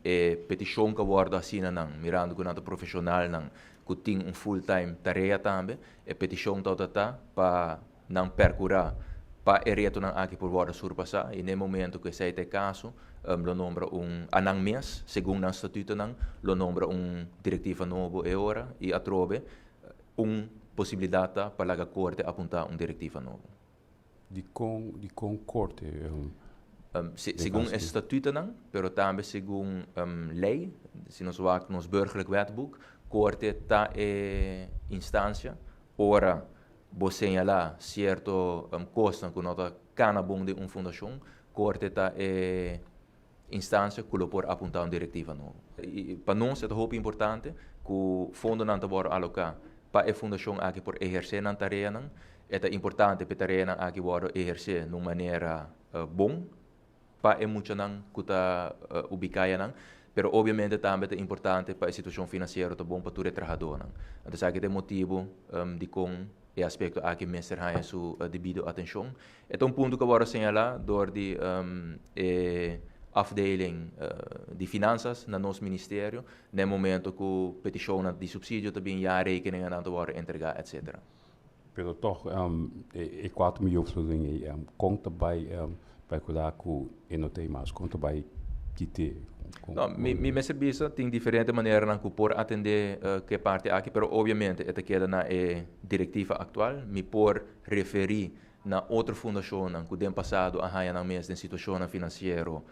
E petishon ku a wòrdu hasí na nan, mirando ku nan ta profeshonalnan ku tin un full time tarea tambe, e petishon tabata ta pa nan perkurá pa e retonan aki por wòrdu surpasá i na e momento ku esei ta e kaso, lo nombra un, a nan mes, segun nan statutonan, lo nombra un direktiva nobo e ora i atrobe un posibilidat ta pa laga korte apuntá un direktiva nobo. Dikon, dikon korte? Segun e statutonan, pero tambe segun lei, si nos wak nos Burgerlijk Wetboek, korte ta e instansia ora bo señalá sierto kosnan ku no ta kana bon den un fundashon, korte ta e instansia ku lo por apuntá un direktiva nobo. I pa nos e ta hopi importante ku fondonan ta wòrdu aloká pa e fundashon aki por ehersé nan tareanan. E ta importante pa e tareanan aki wòrdu ehersé na un manera bon pa e muchanan ku ta ubiká ayanan, pero obviamente tambe ta importante pa e situashon finansiero ta bon pa tur e trahadónan. Anto esaki ta e motibu dikon e aspekto aki mester haña su debido atenshon. E ta un punto ku a wòrdu señalá dor di e afdeling di finansas na nos ministerio na e momento ku petishonnan di supsidio ta bin, ya rekeningennan ta wòrdu entregá, etcetera. Pero tòg e 4 mion florin ei, kon ta bai perkurá ku e no ta ei mas? Kon ta bai kit'é? No, mi mester bisa, tin diferente maneranan ku por atendé ku e parti aki, pero obviamente e ta keda na e direktiva aktual. Mi por referí na otro fundashonnan ku den pasado a haña nan mes den situashonnan finansiero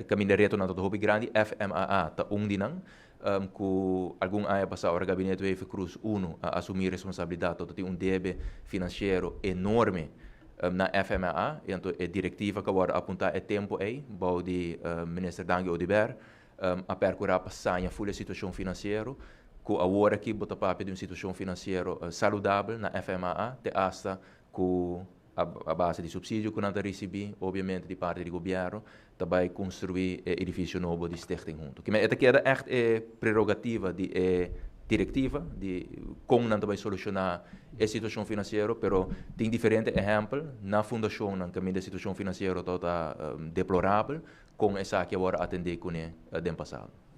kaminda retonan ta hopi grandi. FMAA ta un di nan, ku algun aña pasá, ora gabinete Wever-Croes 1 a asumí responsabilidat, tabata tin un debe finansiero enorme na FMAA, i anto e direktiva ku a wòrdu apuntá e tempu ei bou di minister Dangui Oduber a perkurá pa saña full e situashon finansiero, ku awor aki bo ta papia di un situashon finansiero saludabel na FMAA, te hasta ku a base di supsidio ku nan ta risibí, obviamente di parti di gobièrnu, ta bai konstruí e edifisio nobo di Stichting Hunto. Ke men e ta keda ègt e prerogativa di e direktiva di kon nan ta bai solushoná e situashon finansiero, pero tin diferente ehèmpel na fundashonnan kaminda e situashon finansiero tabata deplorabel, kon esaki a wòrdu atendé kuné den pasado.